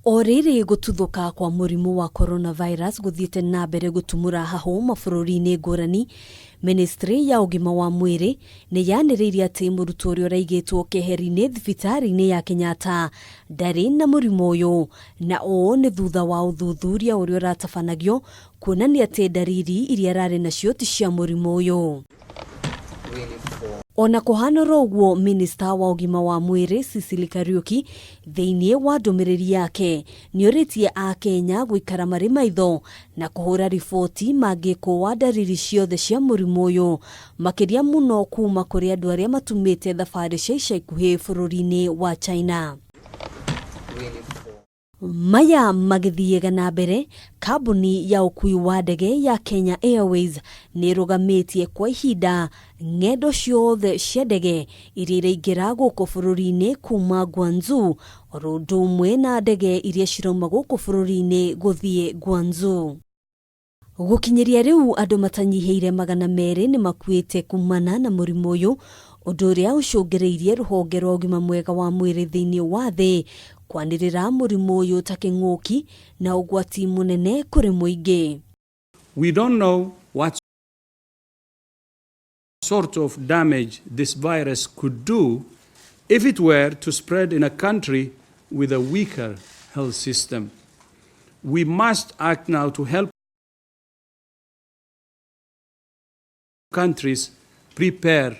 O rĩrĩ gũtuthũka kwa mũrimũ wa coronavirus gũthiĩte na mbere gũtumũra hahũ mabũrũri-inĩ ngũrani, Ministry ya ũgima wa mwĩrĩ nĩ yanĩrĩire atĩ mũrutwo ũrĩa ũraigĩtwo keheri-inĩ thibitarĩ-inĩ ya Kenyatta ndarĩ na mũrimũ ũyũ, na ũũ nĩ thutha wa ũthuthuria ũrĩa ũratabanagio kuonania atĩ ndariri iria ararĩ nacio ti cia mũrimũ ũyũ. Ona kũhana oro ũguo, minista wa ũgima wa mwĩrĩ Sicily Kariuki thĩinĩ wa ndũmĩrĩri yake nĩorĩtie Akenya gũikara marĩ maitho na kũhũra riboti mangĩkũa ndariri ciothe cia mũrimũ ũyũ, makĩria mũno kuma kũrĩ andũ arĩa matumĩte thabarĩ cia ica ikuhĩ bũrũri-inĩ wa China. Maya magĩthiaga na mbere, kambuni ya ũkui wa ndege ya Kenya Airways nĩ ĩrũgamĩtie kwa ihinda ng'endo ciothe cia ndege iria iraingĩra gũkũ bũrũri-inĩ kuma Guangzhou, oro ũndũ ũmwe na ndege iria cirauma gũkũ bũrũri-inĩ gũthiĩ Guangzhou. Gũkinyĩria rĩu andũ matanyihĩire 200 nĩ makuĩte kumana na mũrimũ ũyũ, ũndũ ũrĩa ũcũngĩrĩirie rũhonge rwa ũgima mwega wa mwĩrĩ thĩinĩ wa thĩ kwanĩrĩra mũrimũ ũyũ ta kĩng'ũki na ũgwati mũnene kũrĩ mũingĩ. We don't know what sort of damage this virus could do if it were to spread in a country with a weaker health system. We must act now to help countries prepare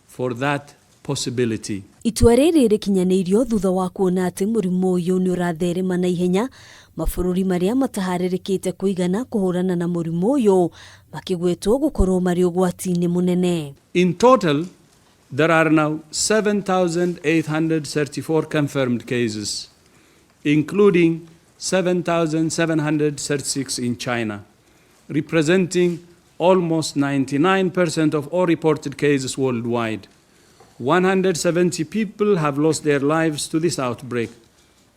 for that possibility. Itua rĩrĩ rĩkinyanĩirio thutha wa kuona atĩ mũrimũ ũyũ nĩ ũratherema na ihenya, mabũrũri marĩa mataharĩrĩkĩte kũigana kũhũrana na mũrimũ ũyũ makĩgwetwo gũkorwo marĩ ũgwati-inĩ mũnene. In total, there are now 7,834 confirmed cases, including 7,736 in China, representing almost 99% of all reported cases worldwide. 170 people have lost their lives to this outbreak,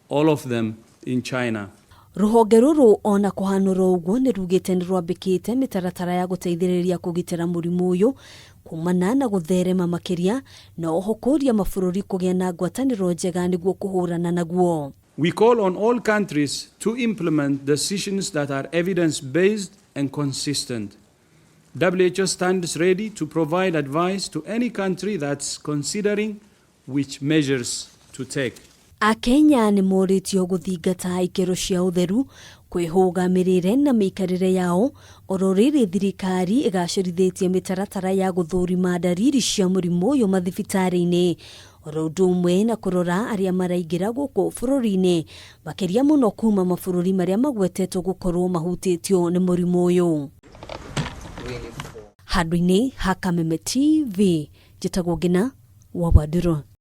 all of them in China. Rũhonge rũrũ ona kũhanũra ũguo nĩ rugĩte nĩ rwambĩkĩte mĩtaratara ya gũteithĩrĩria kũgitĩra mũrimũ ũyũ kumana na gũtherema makĩria, na oho kũria mabũrũri kũgĩa na ngwatanĩro njega nĩguo kũhũrana naguo. We call on all countries to implement decisions that are evidence-based and consistent. WHO stands ready to provide advice to any country that's considering which measures to take. Akenya nĩ morĩtio gũthingata ikĩro cia ũtheru, kwĩhũga mĩrĩre na mĩikarĩre yao, oro rĩrĩ thirikari ĩgacĩrithĩtie mĩtaratara ya gũthũrima ndariri cia mũrimũ ũyũ mathibitarĩ-inĩ, oro ũndũ ũmwe na kũrora arĩa maraingĩra gũkũ bũrũri-inĩ, makĩria mũno kuma mabũrũri marĩa magwetetwo gũkorwo mahutĩtio nĩ mũrimũ ũyũ. Handũ-inĩ ha Kameme TV, njĩtagwo Ngina wa Wandũrũ.